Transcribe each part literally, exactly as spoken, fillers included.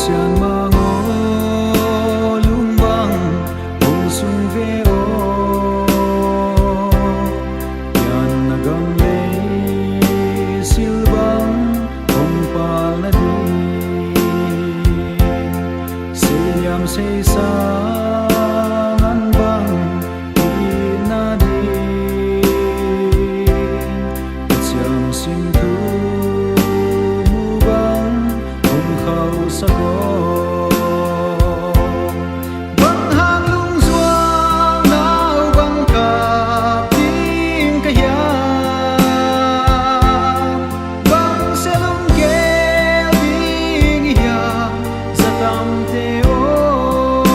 Sianmang aw, lung bang hong sung ve aw, pianna gam lei sil bang hong palna ding. Seniam seisa ngan bang itna ding, chiam sim thu mu bang hong khausak aw. Bang hang lungzual nau bang kap ding ka hia, bang se lunggel ding hia, zatamte aw.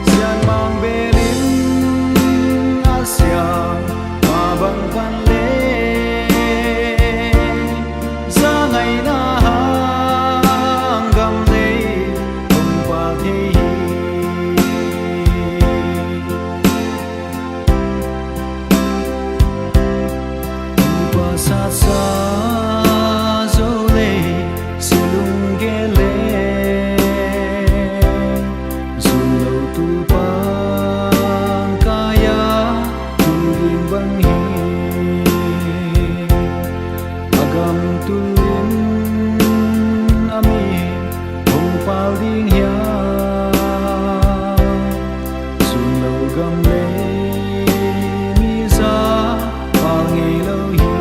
Sianmang bel in a siam, ma bang pan leh, zangaihna hang gam lei hong pal thei hi. Upa satsa zou lei, se lunggel lei, zunlou tupan kaia, tu ding bang hi. A gam tul in a mi hong pal ding hia, zunlou gam lei mi za pal ngeilou hi.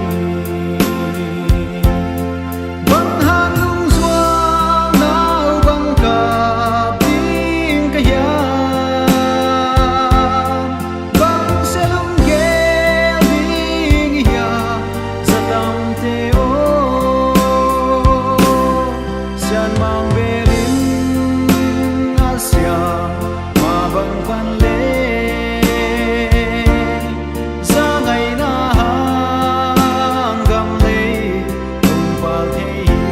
Bang hang lungzual nau bang kap ding ka hia, bang se lunggel ding hia, zatamte aw. Sianmang bel in a siam, ma bang pan leh, zangaihna hang gam lei hong pal thei hi.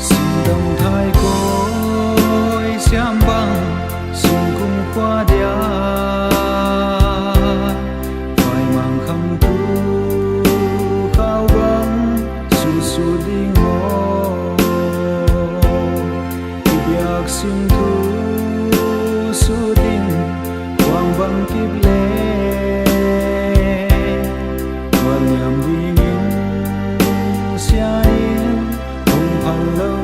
Singdam thai koi siam bang, singkung khua dia, vai mang kham tu khau bang, su su ding maw. I biak sim thu su ding, kuang bang kip leh, kuan niam ding in sian in, hong phal lou